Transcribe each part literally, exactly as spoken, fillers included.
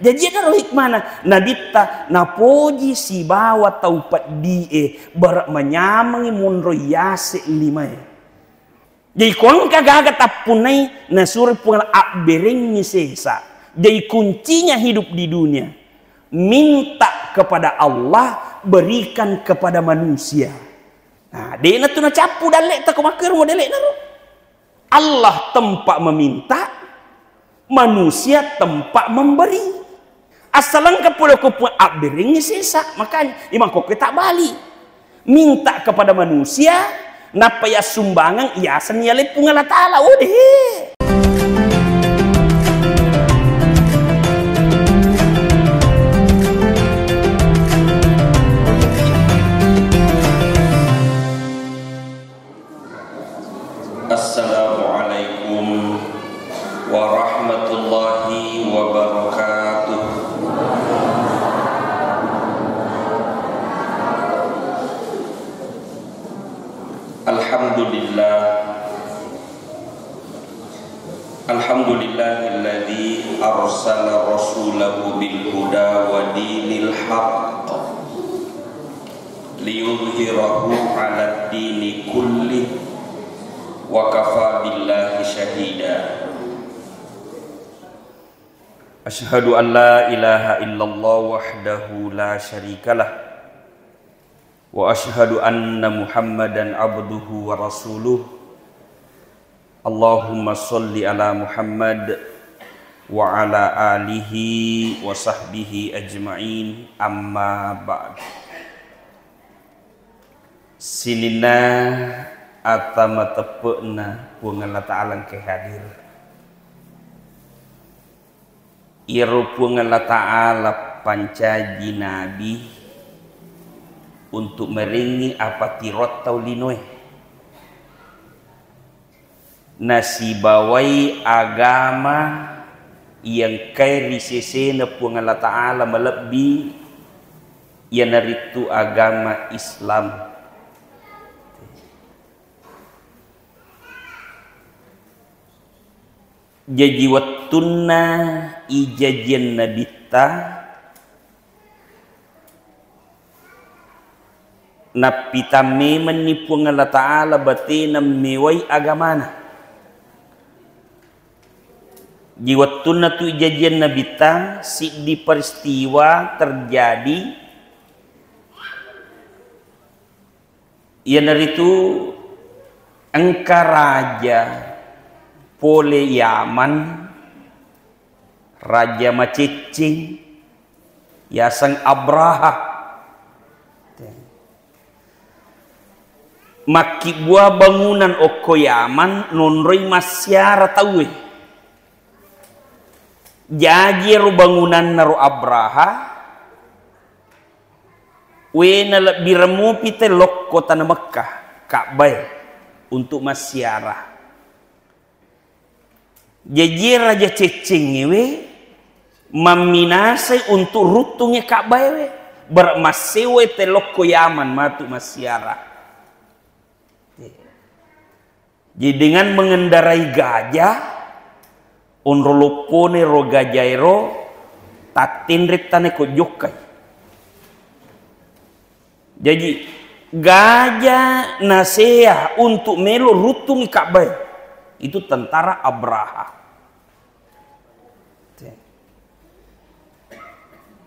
Jaji, enaro hikmana Nabitta napoji sibawa tau peddi'e, bara manyamengngi monro yase limae. Jaji, ko engka gaga tappunnai, nasuro Puang Allah abberengngi sesa. Jaji, kuncinya hidup di dunia, minta kepada Allah, berikan kepada manusia. Nah, de'na tu nacappu dalle'ta ko makkero modele'na ro. Allah tempat meminta, manusia tempat memberi. Assalengka pole ko Puang abberengngi sesa, makanya imang kokke tak bali. Minta kepada manusia, nappa ya sumbangan, ya seni ale Puang Allah Ta'ala. Oh deh. Assalamualaikum warahmatullahi wabarakatuh. Alhamdulillah. Alhamdulillahilladzi arsala rasulahu bil huda wa dinil haqq liyudhhirahu 'alad dini kullih wa kafa billahi syahida. Asyhadu an la ilaha illallah wahdahu la syarikalah, wa asyhadu anna Muhammadan abduhu wa rasuluh. Allahumma sholli ala Muhammad wa ala alihi wa sahbihi ajma'in, amma ba'd. Sininna ata mateppe'na Puang Allah Ta'ala engkae hadir. Iyaro Puang Allah Ta'ala pancaji nabi untuk merengngi apa tirottau linoe. Nasibawai agama iya engkae ri sesena Puang Allah Ta'ala malebbi, iyanaritu agama Islam. Jaji wettunna ijajiang Nabitta, nappitang memenni Puang Allah Ta'ala batena mewai agamana. Ji wettunna tu ijajiang Nabitta, siddi peristiwa terjadi, iyanaritu engka raja pole Yaman, raja maceccing, yaseng Abraha. Makkibbua bangunan okko Yaman nonroi massiara tauwe. Jaji ero bangunanna ro Abraha, wena lebbireng mupi te lokko tana Mekkah, Ka'bae, untuk massiara. Jaji raja ceccengngewe mamminasai untuk ruttungngi Ka'baewe, bara massewai te lokko Yaman matu massiara. Jadi dengan mengendarai gajah, onro loppone ro gajaero tattenre tane ko jokkai. Jaji, gaja nasea untuk melo ruttungi Ka'bae, itu tentara Abraha.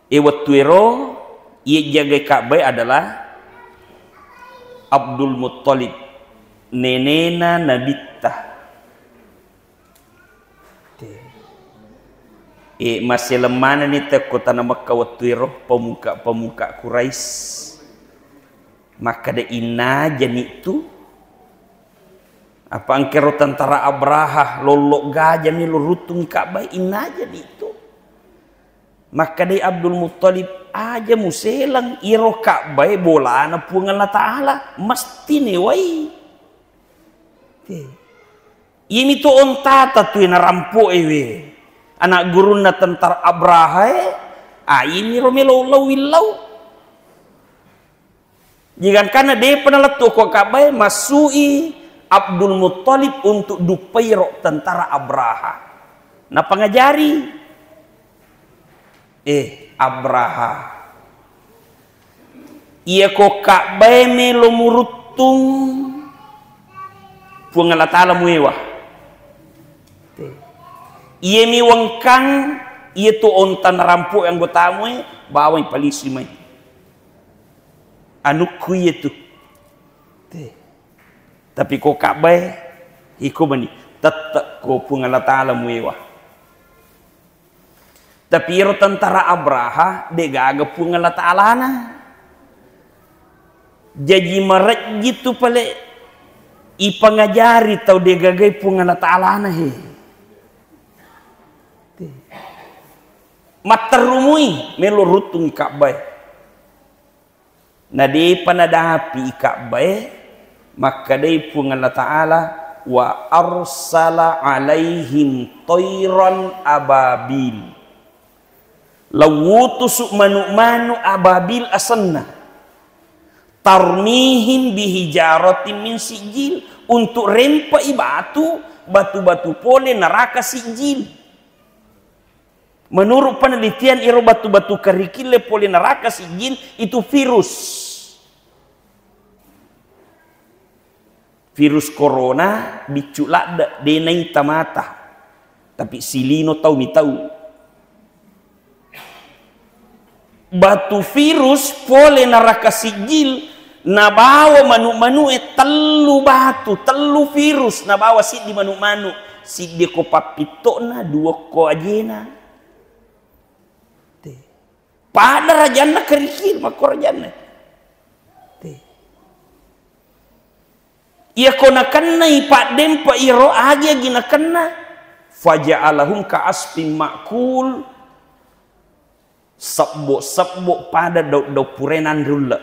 E wettuero, iye jagai Ka'bae adalah Abdul Muttalib, nenena Nabitta. Te. E, maseleng manenni te ko tana Mekka wettuero, pemuka-pemuka Quraisy. Makkeda, "Inna janitu?" Apa engkero tentara Abraha lollo gajami lo ruttungi Ka'bae, inna janitu? Makkedai Abdul Muttalib, "Aja museleng, iro Ka'bae bolana Puang Allah Ta'ala, mesti newai." Te. Iyami to ontata tu narampo'e we. Anak gurunna tentara Abrahae, a, iyami ro melo lau willau. Jigangkana depa nalettu ko Ka'bae, massu'i Abdul Muttalib untuk duppai ro tentara Abraha. Napangajari. Eh, Abraha. Iyako Ka'bae melo muruttung, Puang Allah Ta'ala muewa. Iyemi wengkang, iyatu onta narampo anggotamu e, bawang palisui mai. Anukku iyatu. Te. Tapi ko Ka'bae, iko mani, tette ko Puang Allah Ta'ala muewa. Tapi ero tentara Abraha, de gaga Puang Allah Ta'alana. Jaji marejji tu pale ipangajari tau de gagai Puang Allah Ta'alana he. Matterrumui melo ruttungi Ka'bae. Na depa nadapi Ka'bae, makkedai Puang Allah Ta'ala, "Wa arsala alaihim tairan ababil." Lawutusu manu-manu ababil asenna. Tarmihim bihijaratin min sijil, untuk rempai batu, batu-batu pole neraka sijil. Menurut penelitian, iro batu-batu kerikil le pole neraka sijil itu virus. Virus corona biccu ladde, de naita mata. Tapi silino tau mitau. Batu virus pole neraka sijil, nabawa manu-manu e tellu batu, tellu virus, nabawa siddi manu-manu, siddi ko pappittokna, dua ko ajena. Te. Pada rajanna kerikil, makko rajanna. Te. Iyako nakennai paddempa iro agi-agi nakenna, faja'alahum ka'asfin ma'kul, sebbo-sebbo pada dau-, dau pura nanre ulle.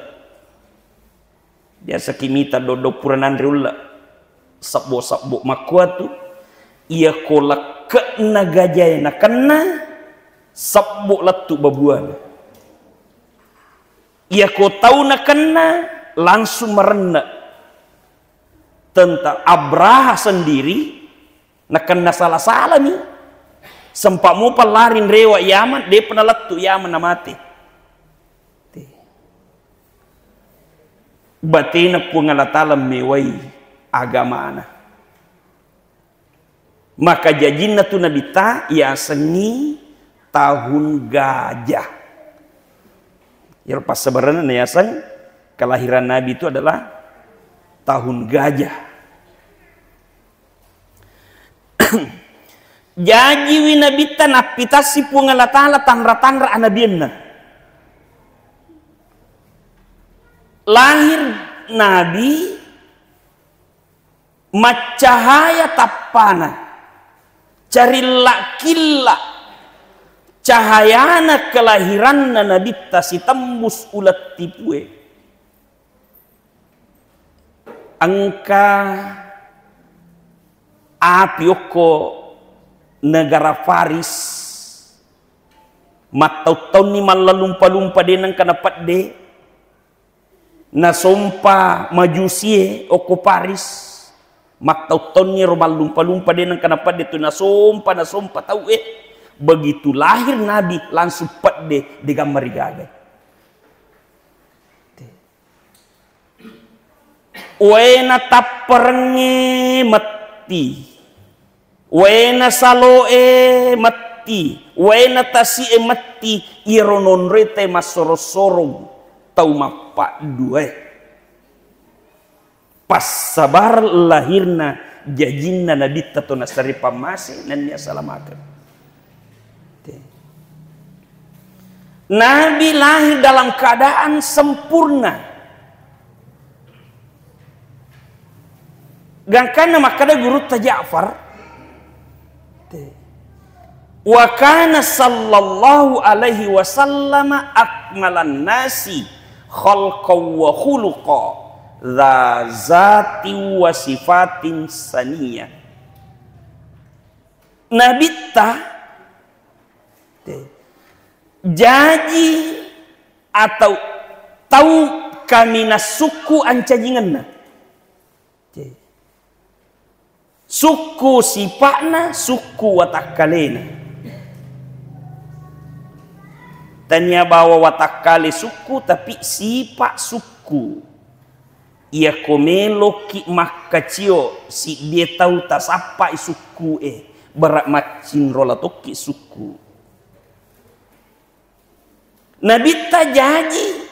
Biasa ki mita doddo pura nanre ulle, sebbo-sebbo makkuatu, iyako lekke'na gajae nakenna, sebbo lettu babuana. Iyako tau nakenna, langsung marenne. Tentang Abraha sendiri, nakenna sala-salami. Sempa mopa lari nrewa Yaman, depa nalettu Yaman, namate. Batena Puang Allah Ta'ala mewai agamana. Maka jajinna tu Nabitta yasengngi tahun gajah. Iyaro passabarenna yaseng kelahiran Nabi itu adalah tahun gajah. Jajiwi Nabitta nappitassi Puang Allah Ta'ala tanra-tanra anabianna. Lahir Nabi maccahaya tappana, carilla-killa cahayana kelahiranna Nabitta sitembus uleng tipue. Engka api okko negara Faris, mattau-taunni mallallumpa-lumpa de nengka napedde, nasompa majusie okko Faris, mattau-taunni ro mallumpa-lumpa de nengka napedde tu nasompa, nasompa tau e, begitu lahir Nabi langsung pedde de gammari gagai. Waena tapperengnge metti, waena saloe metti, waena tasi'e metti, iyaro nonroe te massorong-sorong tau mappaddue. Passabar lahirna jajinna Nabitta to nasare pammase nennia salamakeng. Nabi lahir dalam keadaan sempurna. Gangkanna makkeda gurutta Ja'far, "Wa kana sallallahu alaihi wasallama akmalan nasi khalqan wa khuluqa, dza zatin wa sifatin saniyah." Nabitta jaji atau tau kaminang sukku ancajingenna. Sukku sipa'na, sukku watakkalena. Tania bawa watakkale sukku, tapi sipa sukku. Iyako meloki makkacio siddie tau tasappai sukku e, bara maccinrola tokki sukku. Nabitta jaji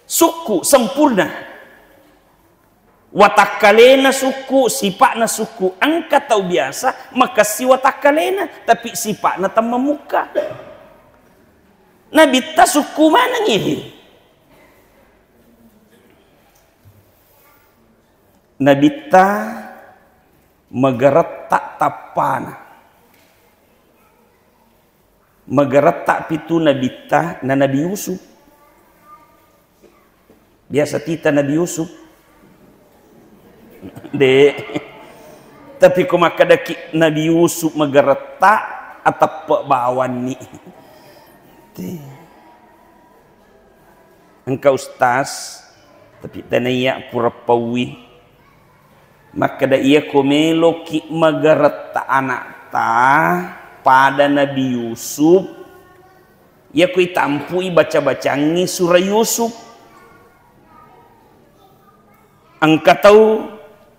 sukku sempurna. Watakkalena sukku, sipa'na sukku. Engka tau biasa makessi watakkalena, tapi sipa'na temmamukka. Nabitta sukku manengngi. Nabitta magaretta tappana. Magaretta pitu nabitta na Nabi Yusuf. Biasa tita Nabi Yusuf? De. Tapi ko makkadaki Nabi Yusuf magaretta, ateppe bawanni. De. Engka ustaz, tapi tenaya pura pauwi. Makkeda, iyako meloki magaretta anakta pada Nabi Yusuf, iyako itampui baca-bacangngi surah Yusuf. Engka tau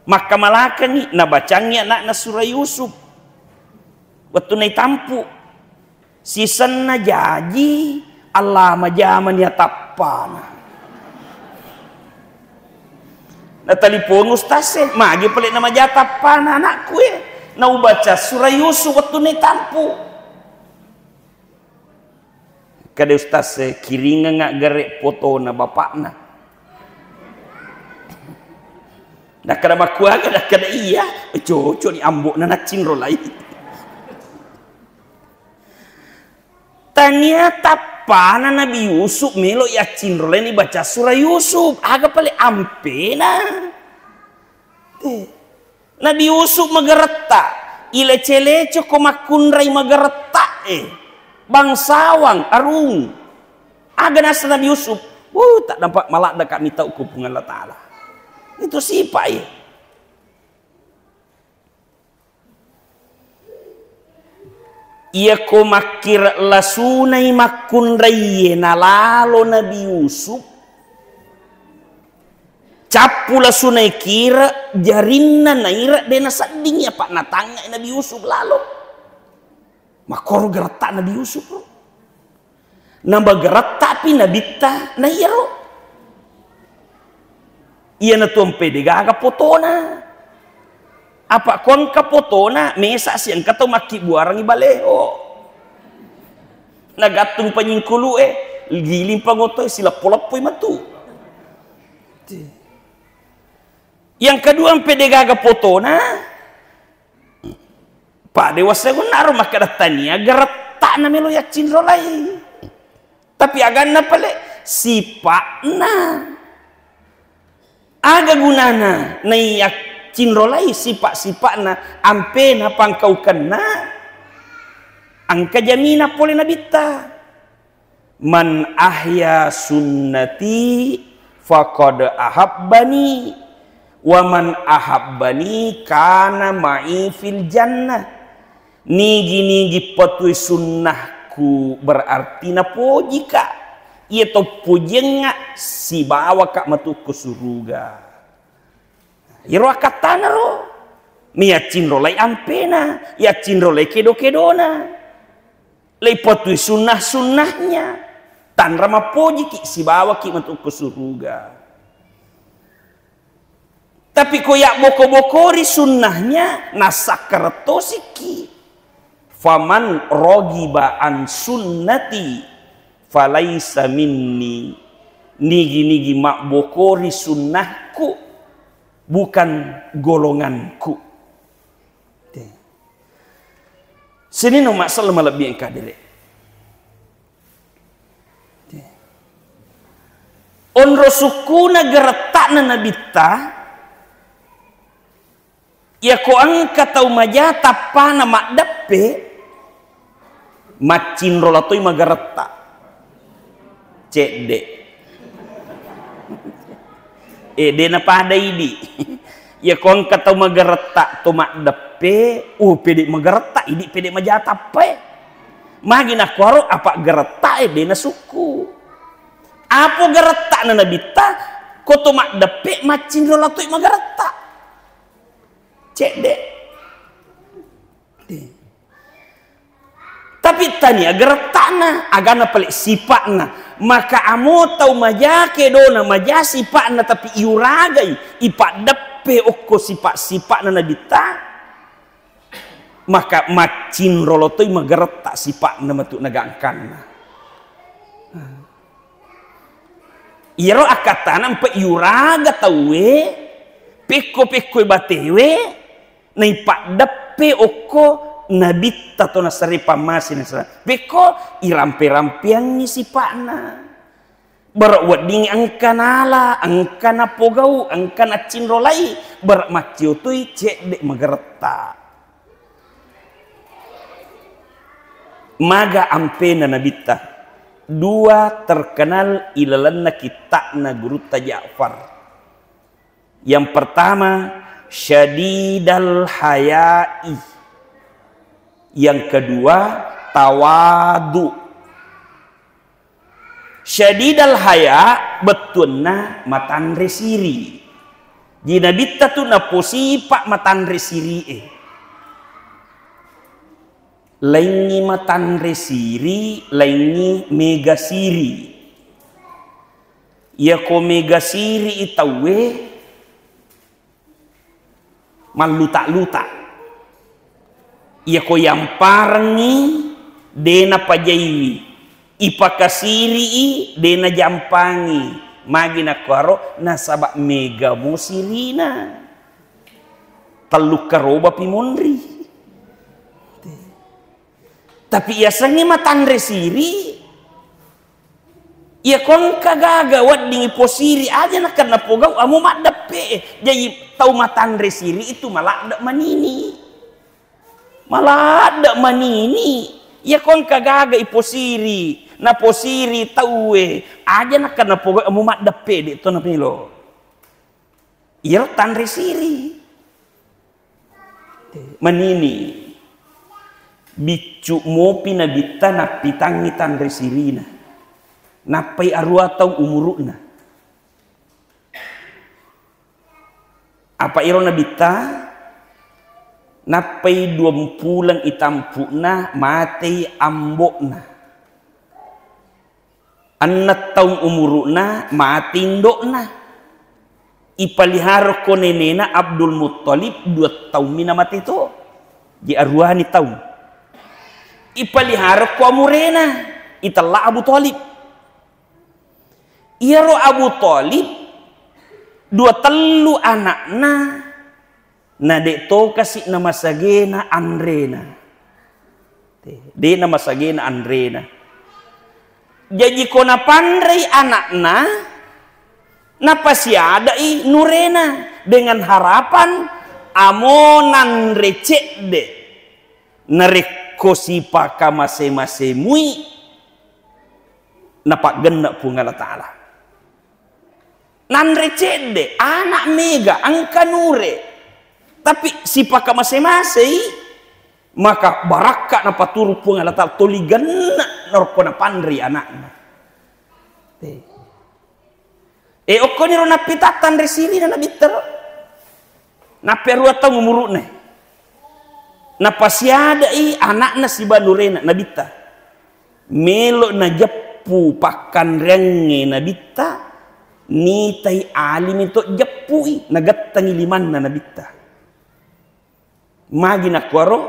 makkamalakengngi nabacangngi anakna surah Yusuf. Wettunna itampu, sisenna jaji, allama jamani atappana. Natalipong ustaz e, magi pale namaja tappana anakku e. Naubaca surah Yusuf wettunna itampu. Kada ustaz e, kiringengnga gare fotona bapakna. Nakkada makkuaga, nakkada iya, cocok ni ambokna naccinrolai. Tania tappana Nabi Yusuf melo yaccinrolai ni baca surah Yusuf. Aga pale ampena. Eh, Nabi Yusuf magaretta, ilece-lece ko makkunrai magaretta e. Bangsawang, arung. Aga nasa Nabi Yusuf? Uh, tak nampak maladda kami tau ku Puang Allah Ta'ala. Itu sipa e. Iyako makkira lasunai makkunraiye nalalo Nabi Yusuf, cappu lasunai kira jarinna naira de nasedding, apa natangngai Nabi Yusuf lalo. Makkoro garetta Nabi Yusuf ro. Namagaretta pi nabitta naiyaro. Iyanatu ampe de gaga fotona. Apa ko engka fotona, mesa si engka tau makkibbuarangngi baleho. Nagattung panyingkulu e, giling pangoto e, sileppo-leppoi matu. Yang kedua, ampe de gaga fotona, pada wassagonna ro makkada tania garettana melo yaccinrolai. Tapi aganna pale sipa'na. Aga gunana naiyaccinrolai sipa-sipa'na, ampena pangkaukenna, engka jamina pole nabitta. "Man ahya sunnati faqad ahabbani, wa man ahabbani kana ma'i fil jannah." Nigi-nigi patui sunnahku berarti napojika. Iya to pojiengnga sibawaka matu ko suruga. Iyaro akkattana ro. Miyaccinrolai ampena, yaccinrolai kedo-kedona. Leipatui sunnah-sunnahnya, tanra mappojiki sibawaki matu ko suruga. Tapi ko yabboko-bokori sunnahnya, nassakkarettosikki. "Faman rogiba an sunnati falaisa minni." Nigi-nigi mabbokori sunnahku, bukan golonganku. Te. Sininna umma selleng malebbi engka dire. Te. Onro sukkuna geretta'na nabitta, iyako engka tau maja tappana maddeppe, maccinrola toi magaretta. Cedde. Eh, de napada idi. Iyako engka tau magaretta to maddeppe, uh, pede magaretta, idi pede maja tappae. Magi nakuaro apa geretta'e de nasukku. Apo geretta'na Nabitta, ko to maddeppe maccinro latoi mageretta. Cedde. Tapi tania geretta'na, agana pale sipa'na. Maka amo tau maja kedona, maja sipa'na, tapi iuragai, ipaddeppe okko sipa-sipa'na Nabitta, maka maccinro lotoi mageretta sipa'na matu nagangkanna. Iyaro akkattana empa iuraga tauwe, pekko-pekkoe batewe, naipaddeppe okko Nabitta to nasare pammase nasara. Pekko irampe-rampeangngi sipa'na. Bara wedding engka nala, engka napogau, engka naccinrolai, bara macciotoi cedde mageretta. Maga ampena Nabitta? Dua terkenal ilalenna kitta'na gurutta Ja'far. Yang pertama, syadidal haya'i. Yang kedua, tawadu. Syadidal haya, bettuanna matanre siri. Ji Nabitta tu naposipa matanre siri'e. Laingngi matanre siri, laingngi mega siri. Iyako mega siri i tauwe, malluta-luta. Iyako yamparengngi, de napajaiwi. Ipakasiri'i, de najampangi. Magi nakuaro? Nasaba mega mo sirina. Tellu karoba pi monri. Tapi yasengnge matanre siri, iyako engka gaga wedding iposiri aja nakenna pogau, amo maddeppe. Jaji tau matanre siri itu maladde manini. Maladde manini. Iyako engka gaga iposiri, naposiri tauwe, aja nakenna pogau, amo maddeppe, de to namelo. Iyaro tanre siri. Manini. Biccu mopi Nabitta nappitangngi tanre sirina. Nappai arua taung umuru'na. Apa iro Nabitta? Nappai duampuleng itampu'na, matei ambo'na. Enneng taung umuru'na, mate indo'na. Ipaliharako nenena Abdul Muttalib dua taummi namate to. Ji aruani taung. Ipaliharako amurena, itella Abu Thalib. Iyaro Abu Thalib dua tellu anakna, na de to kasi namasagena anrena. De namasagena anrena. Jaji ko napanrei anakna, napasiadai nurena dengan harapan amo nanre cedde. Narekko sipakamase-masemui, napaggenne Puang Allah Ta'ala. Nanre cedde, anak mega, engka nure, tapi sipakamase-masei, maka barakka napaturu Puang Allah Ta'ala, toli genne narekko napanrei anakna. E, okkoniro nappitattang ri sirina Nabitta ro. Nappa arua taung umuru'na. Napasiadai anakna siba nurena Nabitta. Melo najeppu pakkanreangnge Nabitta, nitai alimi to jeppui, nagettengi limanna Nabitta. Magi nakuaro,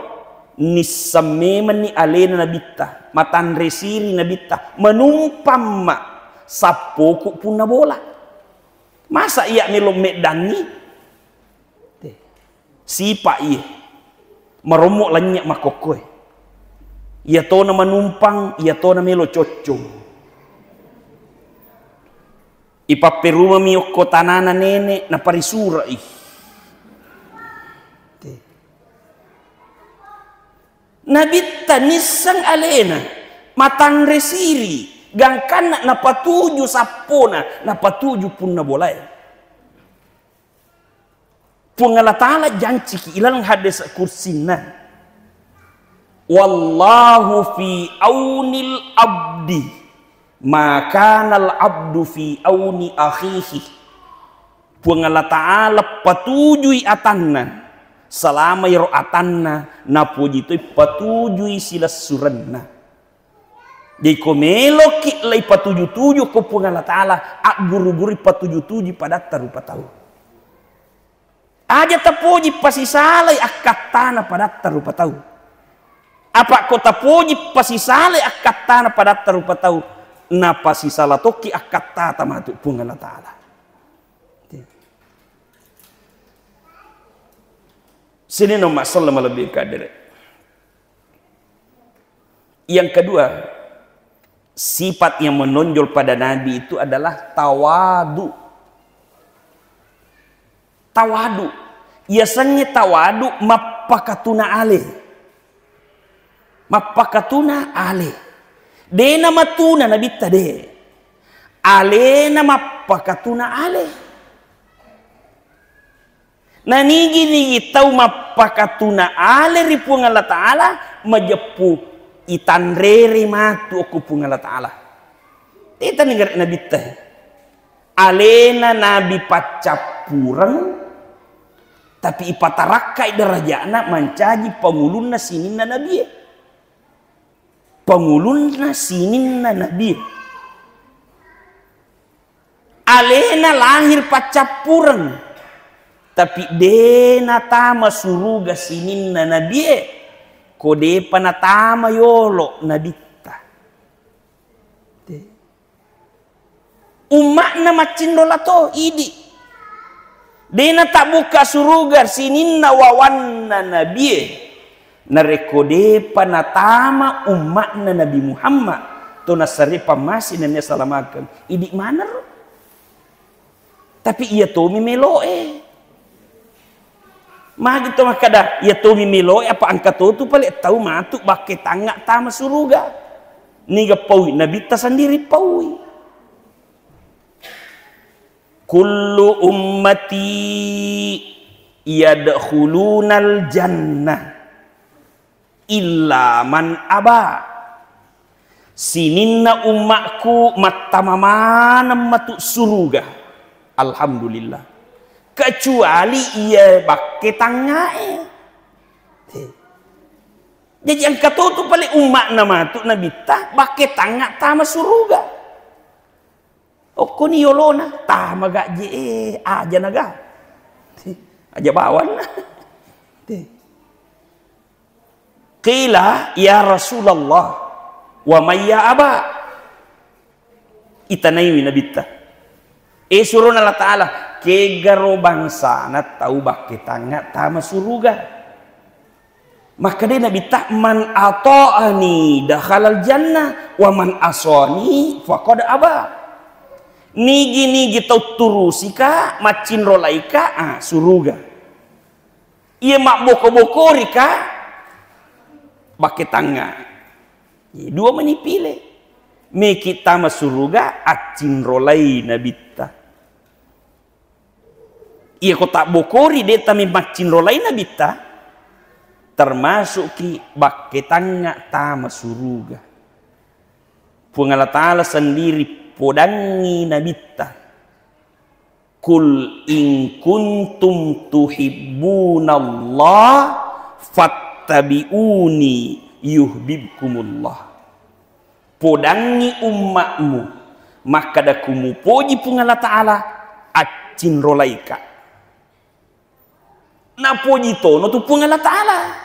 nisseng memenni alena Nabitta, matanre siri Nabitta, menumpamma sappoku punna bola. Masa iya melo meddangi? Sipa iye. Marommo lennye makkokkoe. Iya tona manumpang, iya tona melo coccong. Ipapperumami okko tanana nene, naparisura'i. Nabitta nisseng alena, matanre siri, gangkanna napatuju sappona, napatuju punna bolae. Puang Allah Ta'ala janciki ilaleng hadis kursinna. Wallahu fi aunil abdi, ma kanal abdu fi auni akhihi. Puang Allah Ta'ala patujui atanna, selama iro atanna napoji toi patujui silessurenna. Jadi ko meloki lai patuju-tuju ko Puang Allah Ta'ala, agguru-gurui patuju-tuju padatta rupa tau. Aja tapoji pasisalai akkattana padatta rupa tau. Apa ko tapoji pasisalai akkattana padatta rupa tau, napasisala tokki akkattata matu Puang Allah Ta'ala. Sini nomor sallam lebih kadere. Yang kedua, sifat yang menonjol pada Nabi itu adalah tawadu. Tawadu. Yasengnge tawadu mappakatuna ale. Mappakatuna ale. De namatuna Nabitta de. Alena mappakatuna ale. Nanigi-nigi tau mappakatuna ale ri Puang Allah Ta'ala, majeppu itanrere matu okko Puang Allah Ta'ala. Teta nigare Nabitta. Alena Nabi paccappureng, tapi ipatarakkai derajana mancaji pangulunna sininna Nabie. Pangulunna sininna Nabie. Alena lahir paccappureng, tapi de natama suruga sininna Nabie, ko depa natama yolo Nabitta. De. Umma'na maccinro lato idi. De natabbuka suruga sininna wawanna Nabie. Narekko depa natama umma'na Nabi Muhammad, to nasare pammase nennia salamakeng, idi maneng ro. Tapi iya tomi meloe. Magi to makkada, iya tomi meloe apa engka totu pale tau matu bakke tangnga tama suruga. Niga paui, Nabitta sendiri paui. Kullu ummati yadkhulunal jannah illa man aba. Sininna ummakku mattama maneng matu suruga. Alhamdulillah. Kecuali iya bakke tangngae. He. Jaji engka totu pale umma'na matu Nabitta bakke tangnga tama suruga. Okkoni yolona, tama gajje, eh, aja naga. Aja bawanna. Qila, ya Rasulullah, wa may ya aba? Itanaiwi Nabitta. Eh, surona Allah Ta'ala, kegaro bangsana tau bakke tangnga tama suruga. Makkeda Nabitta, "Man ata'ani dakhalal jannah, wa man asani faqad aba." Nigi-nigi tau turusika, maccinrolaika, ah, suruga. Iya mabboko-bokorika, bakke tangnga. Iya, dua mani pile. Meki tama suruga, accinrolai Nabitta. Iya ko tabbokori de tami maccinrolai Nabitta, termasukki bakke tangnga tama suruga. Puang Allah Ta'ala sendiri podangngi Nabitta. Qul in kuntum tuhibbunallah fattabi'uni yuhibbukumullah. Podangngi umma'mu, makkada ku mupoji Puang Allah Ta'ala, accinrolaika. Napoji tono tu Puang Allah Ta'ala.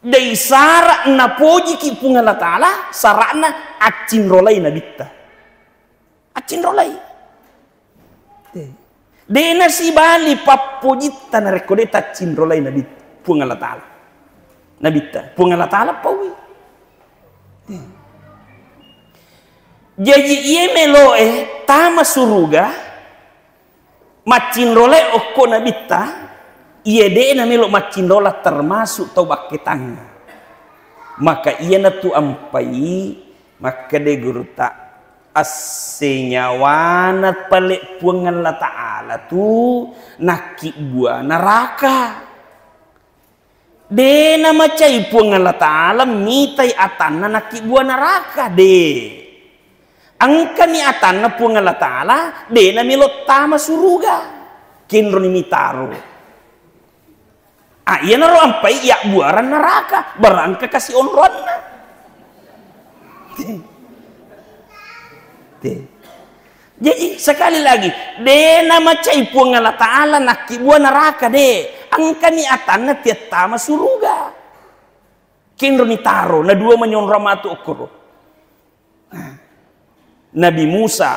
Dai sara' napojiki Puang Allah Ta'ala, sara'na accinrolai Nabitta. Accinrolai. De. De nasibali pappojitta narekko de taccinrolai Nabi, Puang Allah Ta'ala. Nabitta, Puang Allah Ta'ala paui. De. Jaji iye meloe tama suruga, maccinrolai okko Nabitta, iye de namelo maccinrola termasuk tau bakke tangnga. Maka iyanatu ampai makkeda gurutta, assenyawana pale Puang Allah Ta'ala tu nakkibbua naraka. De namacai Puang Allah Ta'ala mitai atanna nakkibbua naraka, de. Engkami atanna Puang Allah Ta'ala, de namelo tama suruga. Kenroni mitaro. Ah, iyanaro ampai yabbuarang naraka, barangka kasi onronna. Te. Jadi, sekali lagi, de namacai Puang Allah Ta'ala nakkibbua naraka, de. Engkani atanna tiattama suruga. Kenroni taro, na dua manyonro matu okkoro. Nah, Nabi Musa,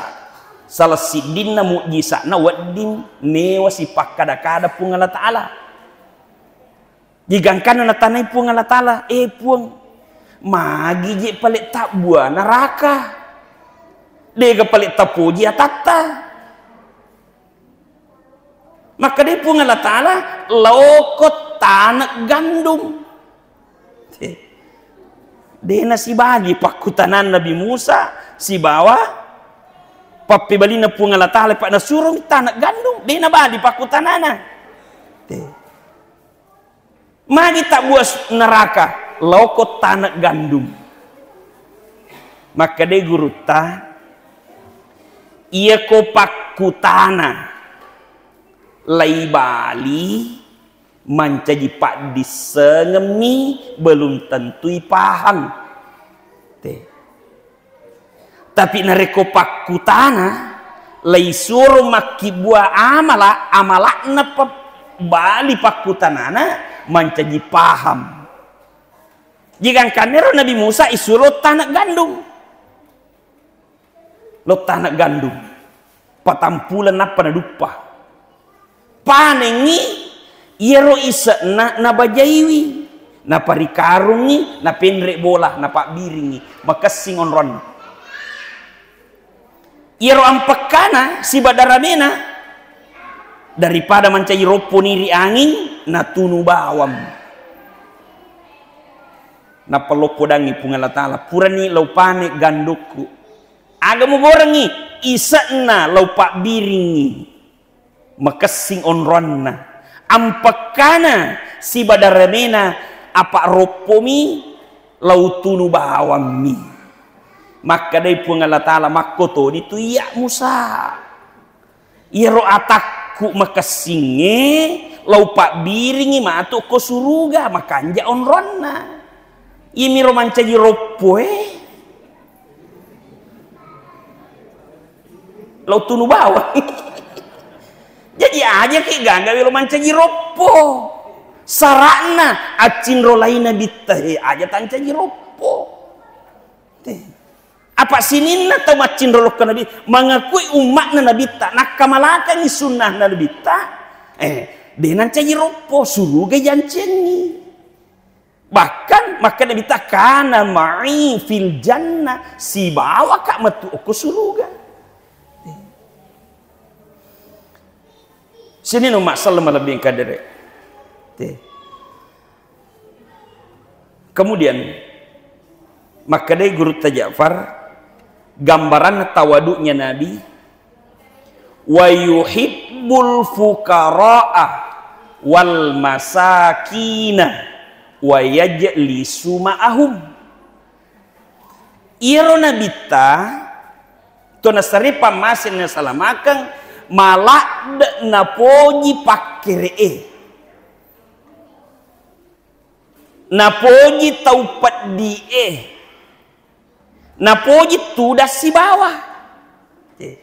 salah siddinna mujisa'na wedding mewa sipakkada-kada Puang Allah Ta'ala. Jigangkanna natanai Puang Allah Ta'ala, "Eh Puang, magi je pale tabbua naraka? Dega pale tapoji atatta?" Makkedai Puang Allah Ta'ala, "Laoko taneng gandum." Eh, de nasibali pakkutanana Nabi Musa sibawa pappebalinna Puang Allah Ta'ala, pa nasuromi taneng gandum, de nabali pakkutanana. Eh. Magi tabbua s-, neraka, laoko taneng gandum. Makkedai gurutta, iyako pakkutana laibali mancaji paddissengemmi, belum tentui pahang. Te. Tapi narekko pakkutana, laisuro makkibbua amala, amala'na pa-, bali pakkutanana mancaji paham. Jigangkannero Nabi Musa isuro taneng gandum. Lo taneng gandum. Patampuleng nappa naduppa. Panengngi iyaro ise'na nabajaiwi, naparikarungngi, napenre bola, napabbiringngi, makessing onronna. Iyaro ampekkana siba daramena, daripada mancaji roppo niri anging, natunu bawang. Nappa loppo dangi Puang Allah Ta'ala, purani laupane gandukku. Aga mugorengngi? Ise'na laupabbiringngi. Makessing onronna. Ampekkana siba daramena apa roppomi lautunu bawammi. Makkedai Puang Allah Ta'ala, "Makkotoni tu iya Musa. Iyaro atakku makessingnge laupabbiringngi matu ko suruga, makanja onronna. Iyamiro mancaji roppoe." Lo tunu bawang. Jadi aja ki gaga welo mancaji roppo. Sara'na accinro laina bitta he aja tancaji roppo. Te. Apa sininna tau maccinro lokka Nabi, mangakui umma'na Nabitta, nakkamalakangi sunnahna Nabitta, eh, de nancaji roppo, suruga jancengi. Bahkan makkeda Nabitta, "Kana ma'i fil jannah," sibawaka metu okko suruga. Sini no masalah malebbi kadere. Te. Kemudian makkedai Gurutta Ja'far, gambaranna tawadu'nya Nabi, "Wa yuhibbul fuqara'a wal masakina wa yajlisu ma'ahum." Iyaro Nabitta to nasare pammase nasalamakeng, maladde napoji pakkere'e. Napoji tau peddi'e. Napoji tudang sibawa. Eh.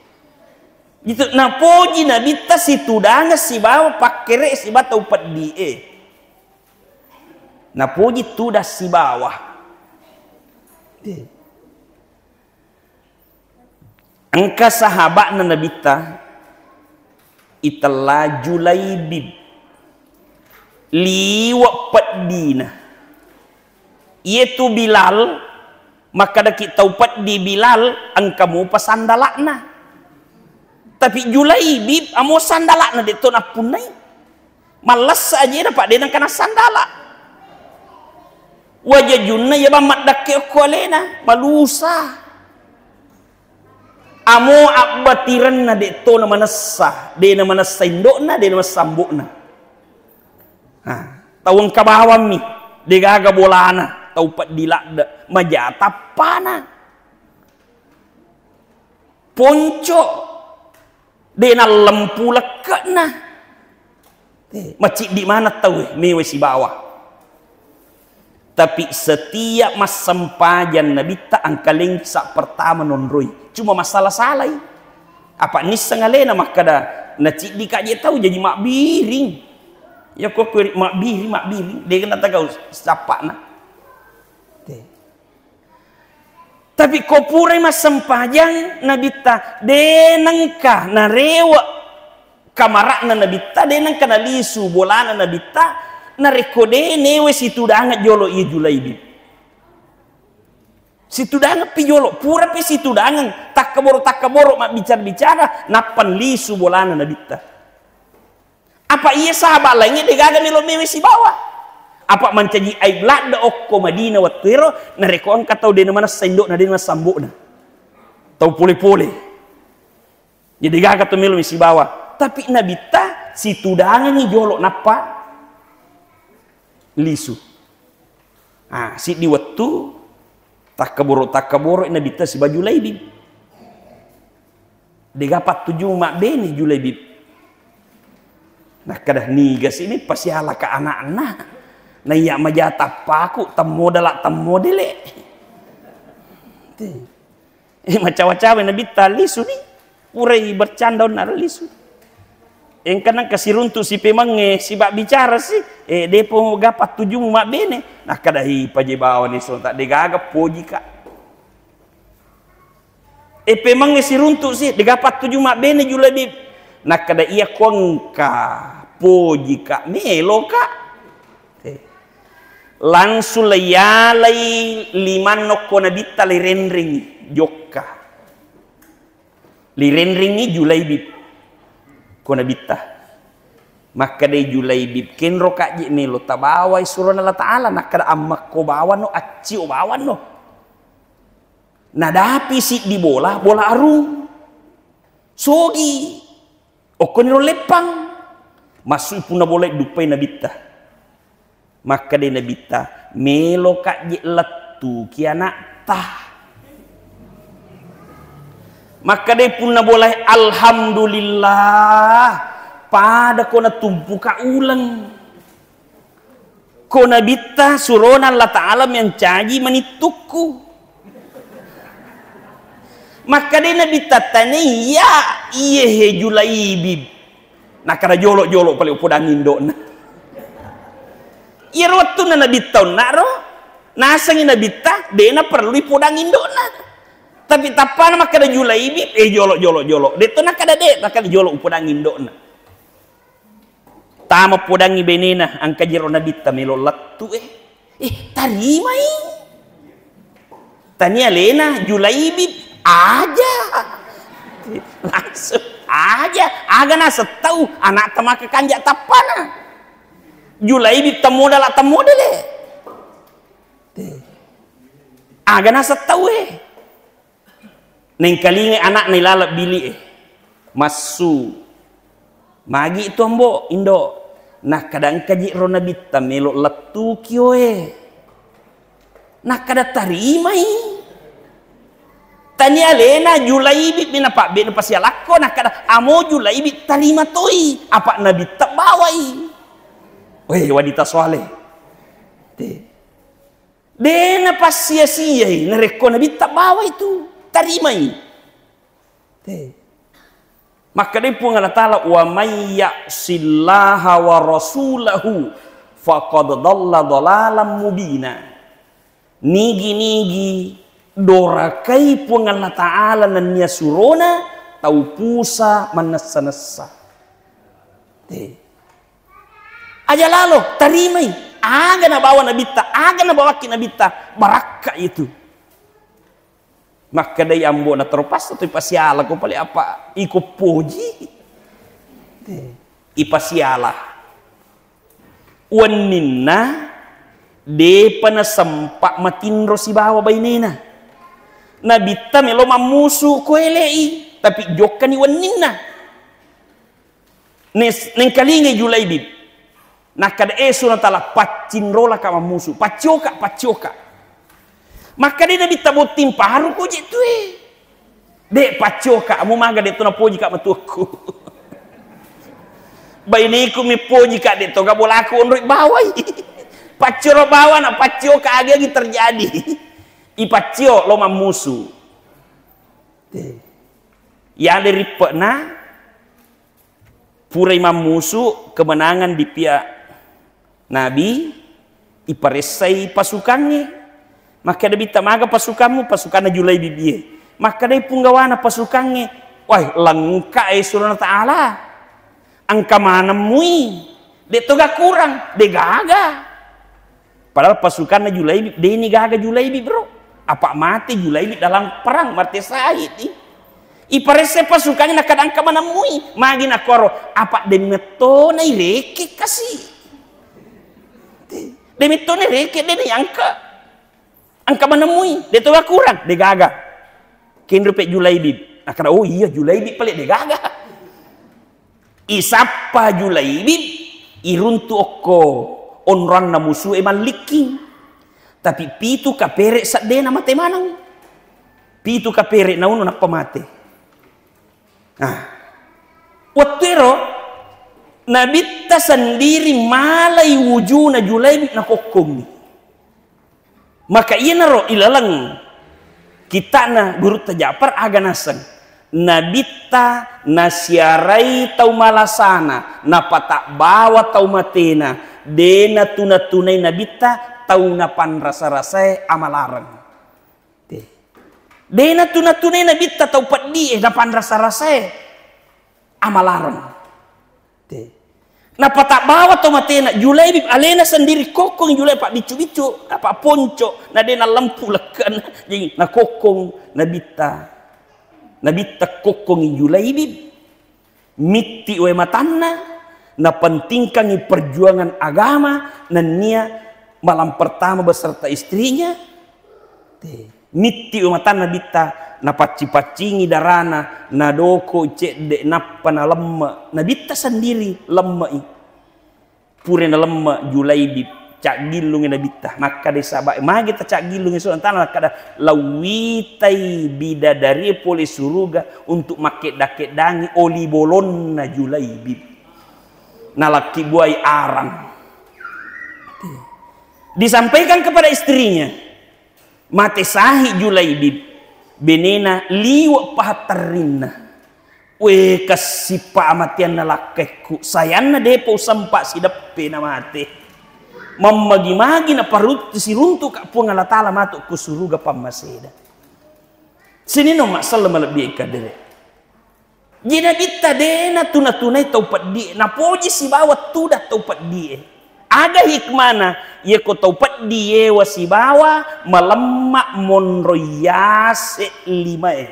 Gitu, napoji Nabitta situdangeng sibawa pakkere sibawa tau peddi'e. Napoji tudang sibawa. Eh. Engka sahaba'na Nabitta itella Julaibib, liwe' peddina. Iyetu Bilal, makkedaki tau peddi Bilal, engka mupa sandala'na. Tapi Julaibib amo sandala'na de' to nappunnai. Mallessa ajena, Pak, de' nengka nassandala. Wajajunna iya bang maddakke okko alena, malusa. Amo abbatirenna de' to namanessa, de' namanessa indo'na, de' namanessa ambo'na. Nah, Tau engka bawammi, degaga bolana, tau peddi ladde, maja tappana. Ponco, de nallempu lekke'na. Eh, maciddi maneng tau, eh, mewe sibawa. Tapi setiap massempajang Nabitta angkaleng sa pertama nonroi. Cuma masalah-salai. Apa nisseng alena makkeda, naciddi ka je tau jaji mabbiring. Ya ko ko mabbiring, mabbiring, de kena tagau sappakna. Te. Tapi ko purai massempajang Nabitta, de nengka narewe kamara'na Nabitta, de nengka nalisu bolana Nabitta, narekko de newe situdangeng jolo iya Julaibib. Situdangeng pi jolo, pura pi situdangeng, takkaboro-takkaboro mabbicara-bicara, nappa lisu bolana Nabitta. Apa iya sahaba laingnge degaga melo mewe sibawa. Apa mancaji aib ladde okko Madinah wettu ero, narekko engka tau de namanessa indo'na, de namanessa ambo'na. Tau pole-pole. Jadi degaga to melo sibawa. Tapi Nabitta situdangengi jolo nappa lisu. Ah, siddi wettu takkaboro-takkaboro Nabitta sibawa Julaibib. Dega pattuju mabbene Julaibib. Nakkeda, "Niga sini pasialaka anakna. Naiya maja tappaku, temmodala temmodele." Eh, macawa-cawa Nabitta lisu ni. Purai bercanda onna lisu. Engka nengka siruntu sipemangnge sibabbicara si, eh, depo ga pattujumu mabbene. Nakkeda, "Hi, paje bawani sonta degaga pojika." E, pemangnge siruntu si, dega pattuju mabbene Julaibib. Nakkeda, "Iya ko engka pojika, meloka." Eh. Langsung laiyalai limanna okko Nabitta, lirenrengi jokka. Lirenrengi Julaibib ko Nabitta. Makkedai Julaibib, "Kenro ka je melo tabawai surona Allah Ta'ala." Nakkeda, "Ammekko bawanno, accio bawanno." Nadapi siddi bola, bola arung. Sogi. Okkoniro leppang. Massui punna bola duppai Nabitta. Makkedai Nabitta, "Meloka je lettuki anakta." Makkedai punna bola, "Alhamdulillah, pada ko natumpuka uleng." Ko Nabitta surona Allah Ta'ala mencaji manittukku. Makkedai Nabitta, "Tania, iye he Julaibib." Nakkeda, "Jolo-jolo pale upodangi indo'na." Iyaro wettunna Nabitta onnaro, nasengi Nabitta, de naperlu ipodangi indo'na. Tapi tappana makkeda Julaibib, eh, jolo, jolo, jolo. De to nakkeda de, nakkeda jolo upodangi indo'na. Tama podangi benena, angka jero Nabitta melo lettu, eh. Eh, tarimai. Tania alena Julaibib, aja. Langsung, aja. Aga naseng tau, anakta maka kanja tappana. Julaibib temmodala temmodele. Aga naseng tau, eh. Nengkalingai anakna ilaleng bili'e. Massu. Magi tu ambo, indo. Nakkeda engkaji ro Nabitta melo lettuki oe. Nakkeda tarimai. Tania alena Julaibib mi napabbene pasialakko, nakkeda amo Julaibib tarima toi, apa Nabitta bawai. Weh, wanita soleh. Te. De napassia-siai, narekko Nabitta bawai tu, tarimai. Te. Makkedai Puang Allah Ta'ala, "Wa may ya'sillaha wa rasulahu faqad dhalla dhalalan mubina." Nigi-nigi dorakai Puang Allah Ta'ala nennia surona, tau pusa mannessa-nessa. Te. Aja lalo, tarimai. Aga nabawa Nabitta, aga nabawakki Nabitta, barakka itu. Makkedai ambo'na, "Terpaksa tu ipasiala ko pale apa iko poji." Ipasiala. Wenninna depa nasempa matinro sibawa bainena. Nabitta melo mammusu ko ele'i, tapi jokkani wenninna. Nes-, nengkalingai Julaibib. Nakkeda, "Eh, Subhanahu wa Ta'ala, paccinrolaka mammusu, paccioka, paccioka." Makkeda Nabitta, "Botting paruko je tue." "De', paccioka, mu maga de' to napojika matuakku." "Baineku mipojika, de' toga bolaku onroi bawai." Paccioro bawana, paccioka, agi-agi terjadi. Ipaccio lo mammusu. Te. Yade rippe'na, purai mammusu, kemenangan di pihak Nabi, iparessai pasukangnge. Makkeda Nabitta, "Maga pasukammu?" "Pasukanna Julaibib e." Makkedai punggawana pasukangnge, "Wai, lengka e Subhanahu wa Ta'ala. Engka maneng mui. De' toga kurang, de' gaga." Padahal pasukanna Julaibib, de' ni gaga Julaibib, bro. Apa mate Julaibib dalam perang, mate syahid i. Iparesse pasukangnge, nakkeda, "Engka maneng mui." Magi nakkoro, "Apa de' mettona ireke kasi. De' mettona ireke, de' ni angka. Engka maneng mui, de' toga kurang, de' gaga." Kenro pe Julaibib. Nakkeda, "Oh iya, Julaibib pale de' gaga." Isappa Julaibib, iruntu okko onroanna musu e mallikking. Tapi pitu kapere' seddena mate maneng. Pitu kapere' nauno nappa mate. Nah, wettuero Nabitta sendiri malai wujuna Julaibib nakokkongi. Maka iyanaro ilaleng kitta'na Gurutta Ja'far aga naseng, Nabitta nasiarai tau malasana, napatabbawa tau matena, de' natuna-tunai Nabitta tau napanrasa-rasae amalareng. Te. De' natuna-tunai Nabitta tau peddi e napanrasa-rasae amalareng. Te. Napatabbawa to matena, Julaibib alena sendiri kokkong Julaibib, pabbiccu-biccu, napapponco, na de' nalempu lekke'na. Jadi nakokkong Nabitta. Nabitta kokkongi Julaibib. Mitti wae matanna, napentingkangi perjuangan agama, nennia malam pertama beserta istrinya. Te. Mitti matanna Nabitta, napacci-paccingi darana, nadoko cedde, nappa nalemme. Nabitta sendiri lemme'i. Pura nalemme Julaibib, caggillungi Nabitta. Makkeda sahabat, "Magi tacaggillungi?" Subhanahu wa Ta'ala makkeda, "Lauwitai bidadari pole suruga untuk makkedda-keddangi oli bolonna Julaibib." Nalakki buai arang. Disampaikan kepada istrinya, Mate sahi Julaibib, benena liwe' pahatterrinna. We, kessippa amateanna lakkaikku, sayanna depa usempa sideppe namate. Mammagi-magi naparut-, siruntuka Puang Allah Ta'ala matu ku suruga pammaseda. Sininna umma selleng malebbi engka dere. Ji Nabitta de natuna-tunai tau peddi e, napoji sibawa tudang tau peddi e. Aga hikmana? Yako tau peddi e wasibawa malemma monro yase lima e.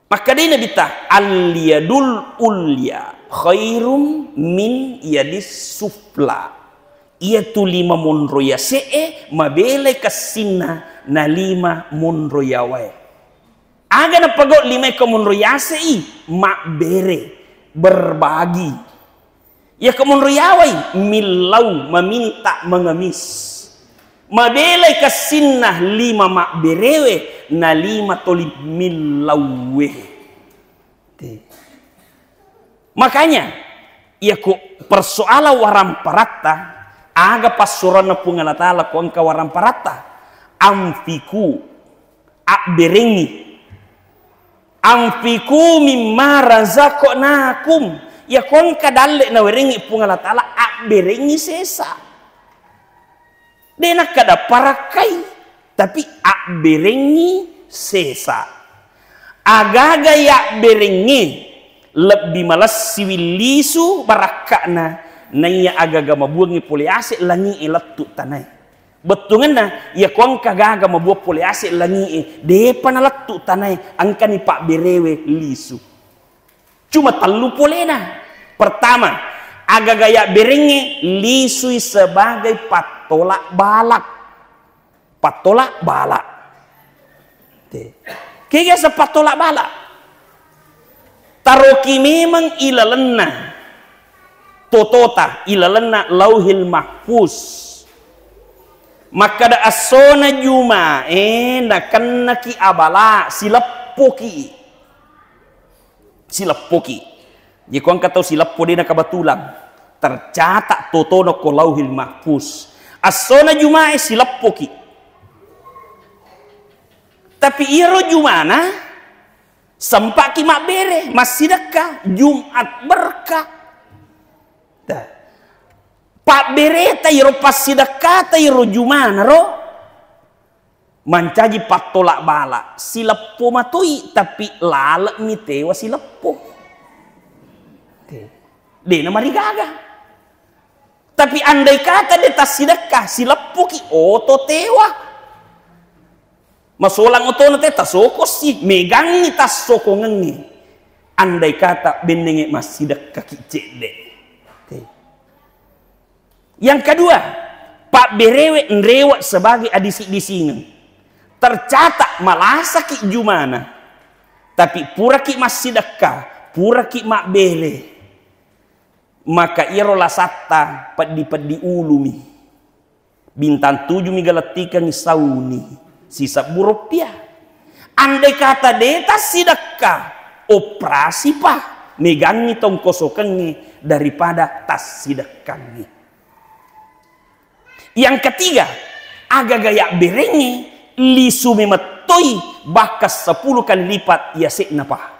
Makkedai Nabitta, "Al yadul ulya khairum min yadis sufla." Iyatu lima monro yase e mabelai kessinna na lima monro yawae. Aga napagau limae ko monro yase i? Mabbere, berbagi. Iya ko monro yawai, millau, meminta, mengemis. Mabelai kessinna lima mabberewe, na lima toli millauwe. Te. Makanya, iya ko persoalan waramparatta, aga passuroanna Puang Allah Ta'ala ko engka waramparatta? Amfiku, abberengi. Amfiku mimma razaqnakum. Iya ko engka dalle nawerengi Puang Allah Ta'ala, abberengi sesa. De nakkeda parakkai, tapi abberengi sesa. Agaga yabberengi lebbi malessiwi lisu barakka'na, naiya agaga mabuangngi pole ase langi e lettu tanae. Bettuangenna, iya ko engka gaga mabuang pole ase langi e, depa nalettu tanae, engkani pabberewe lisu. Cuma tellu polena. Pertama, agaga yabberengnge lisui sebagai pattolak balak. Pattolak balak. Te. Kega sepattolak balak? Taroki memang ilalenna totota ilalenna Lauhil Mahfuz. Makkada essona Jumae nakennaki abala, sileppoki. Sileppoki. Jadi ko engka tau sileppo de na kebetulan. Tercatat totona ko Lauhil Mahfuz. Essona Jumae sileppoki. Tapi iyaro Jumana sempaki mabbere, massidekka, Jumat berkah. Dah. Pabbereta iro, passidekkata iro Jumana ro mancaji pattolak bala, sileppo matoi tapi lalekmi tewa sileppo. Dena marigaga. Tapi andai kata de tassidekka, sileppoki oto tewa. Masolang otona te tasokossi, megangngi tassokongengnge. Andai kata bennenge massidekkaki cedde. Te. Yang kedua, pabberewe nrewe sebagai adisi-disingeng. Tercatat malasaki Jumana. Tapi puraki massidekka, puraki mabbere. Maka iyaro lasatta peddi-peddi ulumi. Bintang tujuh mi galettikengngi sauni sisebbu rupiah. Andai kata de tassidekka, operasi pa, megangngi tongkosokengnge daripada tassidekkangngi. Yang ketiga, agaga yabberengnge lisu memettoi bahkan sepuluh kali lipat yase'na pa.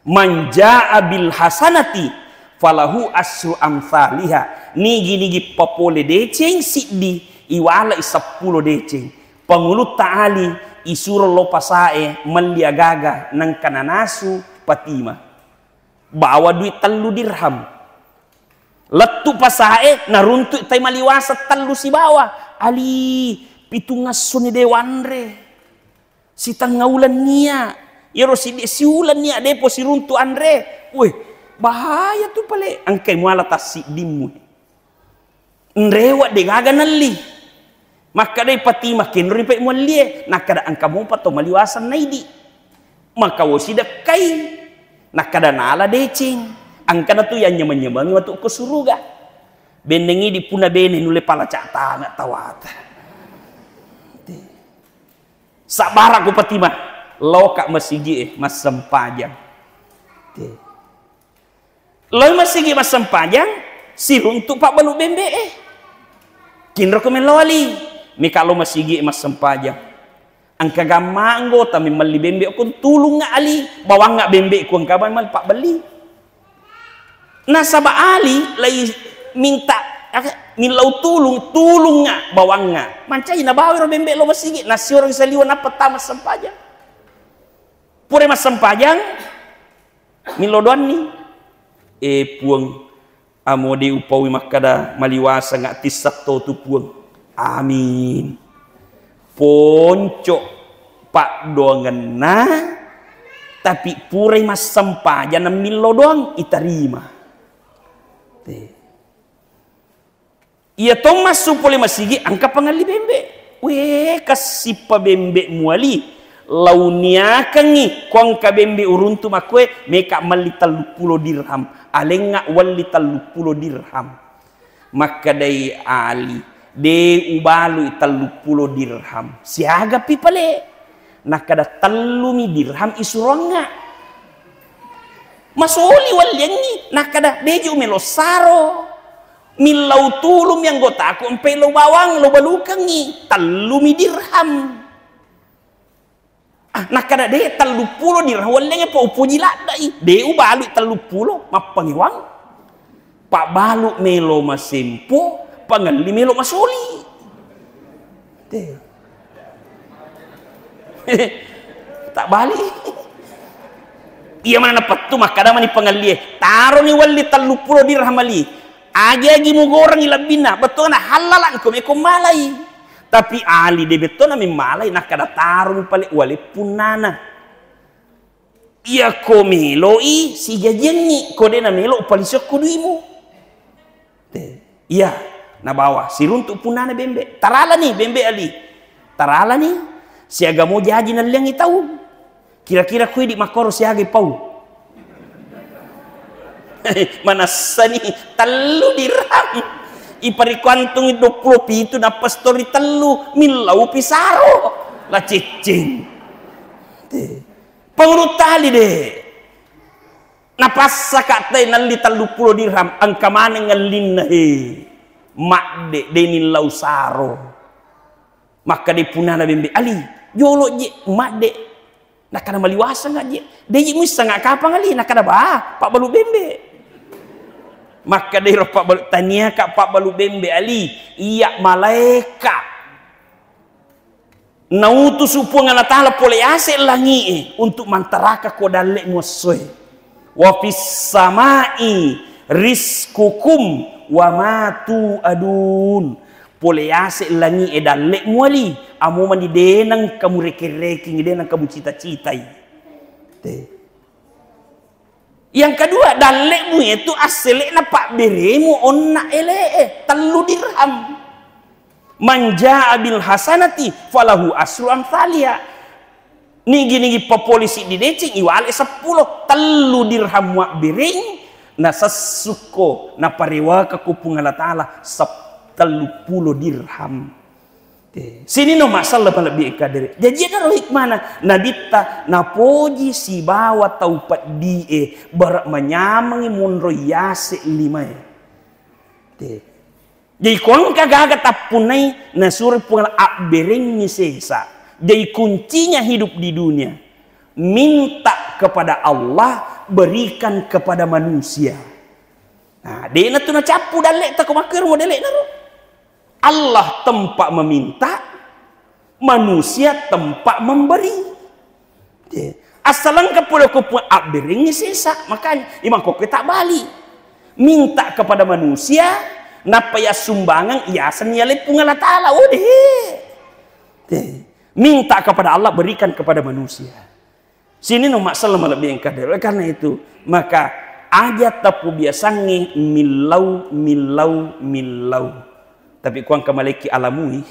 Man jaa bil hasanati falahu asyru amsaliha. Nigi-nigi papole deceng siddi, iwalai seppulo deceng. Pangulutta Ali isuro lo pasae melli agaga nengka nanasu Patima. Bawa duit tellu dirham. Lettu pasae naruntu tai maliwasa tellu sibawa. Ali, pitungngassoni de wanre. Sitengnga uleng nia, iyaro siddi siuleng nia, depo siruntu anre. Weh, bahaya tu pale, engkai muala tassiddimmu. Nrewe de gaga nelli. Makkadai Patima, kenroni pe muallie, nakkada engka mopa to maliwaseng naidi. Maka wo sidekkai, nakkada nala deceng, engkana tu yang nyameng-nyameng matu ko suruga. Bennengi di puna bene nulle pala cak tanga tawata. Sabbara'ko Patima, laoka masigi e massempajang. Te. Lao masigi massempajang, siruntu pabbalu bembe e. Kinroko mello Ali, meka lo masigi e massempajang. Engka gamma anggota memmelli bembe ko tulungnga Ali, bawangnga bembe ku engka memmelli pabbelli. Nasaba Ali lai minta, aka, millau tulung, tulungnga bawangnga. Mancai nabawa ro bembe lo masigi, nasioreng saliwa nappa tama sempajang. Pura massempajang, millau doanni. Eh, Puang, amo de upaui makkada maliwaseng attissatto tu, Puang. Amin. Ponco paddoangenna, tapi purai massempajang nammillo doang itarima. Te. Iya to massu pole masigi engka pangelli bembe. We, kassippa bembe muali. Launiakengngi ko engka bembe uruntu makkue, meka melli telluppulo dirham. Alengnga welli telluppulo dirham. Makkedai Ali, de ubalui telluppulo dirham. Siagapi pale? Nakkada, tellumi dirham isuroangnga. Masoli walliangngi, nakkada, deju melo saro. Millau tulumi anggotaku, empe lo bawang, lo balukengngi. Tellumi dirham. Ah, nakkada, de, telluppulo dirham wallengnge pa upoji laddai. De ubalui telluppulo, mappangewang. Pabbalu melo masempo, pangelli melo masoli. Te. Tak bali. Iya mana napettu makkada mani pangellie. Taroni walli telluppulo dirham Ali. Agi-agi mugorengngi lebbinna, bettuanna hallalangko meko malai. Tapi Ali de bettona memmalai, nakkada taroni pale wale punnana. Iyako meloi sijajiangngi, ko de namelo palisokko duimu. Te. Iya, nabawa siruntu punnana bembe. Taralani bembe Ali. Taralani, siaga mo jaji nalliangngi tau. Kira-kira kue di makkoro siaga pau. Manassani tellu dirham. Iparikuantungi dua puluh pitu, nappa stori tellu, millau pisaro. La ciccing. Pangurutta ali de. Napassaka te nalli tellu puluh dirham, engka maneng ngellinna he. Madde, de nillau saro. Makkeda punnana bembe, "Ali, jolo je, madde." Nakkeda, "Maliwaseng je." "De je muisseng kapang, Ali?" Nakkeda, "Ba, pabbalu bembe." Makkeda ro pabbalu, "Taniaka pabbalu bembe, Ali, iya malaeka nautusu Puang Allah Ta'ala pole yase langi'e untuk mantaraka ko dalle muassoe." "Wa fis sama'i rizqukum wa ma tu'adun." Pole yase langi'e dalle muali, amo mani denang kamu reke-rekengi, denang kamu cita-citai. Te. Yang kedua, dallemu itu assele'na pabberemu onna ele'e, tellu dirham. "Man jaa bil hasanati falahu asru amthaliha." Nigi-nigi papole siddi deceng, iwale seppulo, tellu dirham muabbereng, nasessukko, naparewakako Puang Allah Ta'ala sep-, tellu puluh dirham. Te. Sininna masalah malebbi kadere. Jaji enaro hikmana Nabitta napoji sibawa tau peddi'e, bara manyamengi monro yase limae. Te. Jadi ko engka gaga tappunnai, nasuro Puang Allah abberengngi sesa. Jadi kuncinya hidup di dunia, minta kepada Allah, berikan kepada manusia. Nah, de'na tu nacappu dalle'ta ko makkero modele'na ro. Allah tempat meminta, manusia tempat memberi. Ye. Assalengka pole ko Puang, abberengngi sesa. Makanya, imang kokko tak bali. Minta kepada manusia, nappa ya sumbangan, ya seni ale Puang Allah Ta'ala. Oh, deh. Ye. Minta kepada Allah, berikan kepada manusia. Sininna masalah malebbi engka dere. Oleh karena itu, maka aja tapu biasangnge millau, millau, millau. Tapi kuang kemaleki alamui.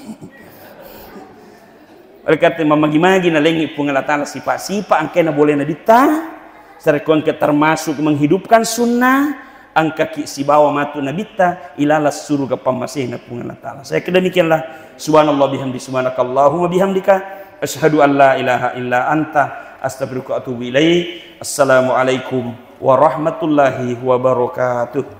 Oleh karena itu, mamagi-magi nalengi Puang Allah Ta'ala sipa-sipa engkena boleh Nabitta, sarekko engka termasuk menghidupkan sunnah, engkaki sibawa matu Nabitta ilala suruga pammasena Puang Allah Ta'ala. Saya kedemikianlah. Subhanallah bihamdi, subhanakallahumma bihamdika, asyhadu an la ilaha illa anta, astaghfiruka wa atubu ilaik. Assalamualaikum warahmatullahi wabarakatuh.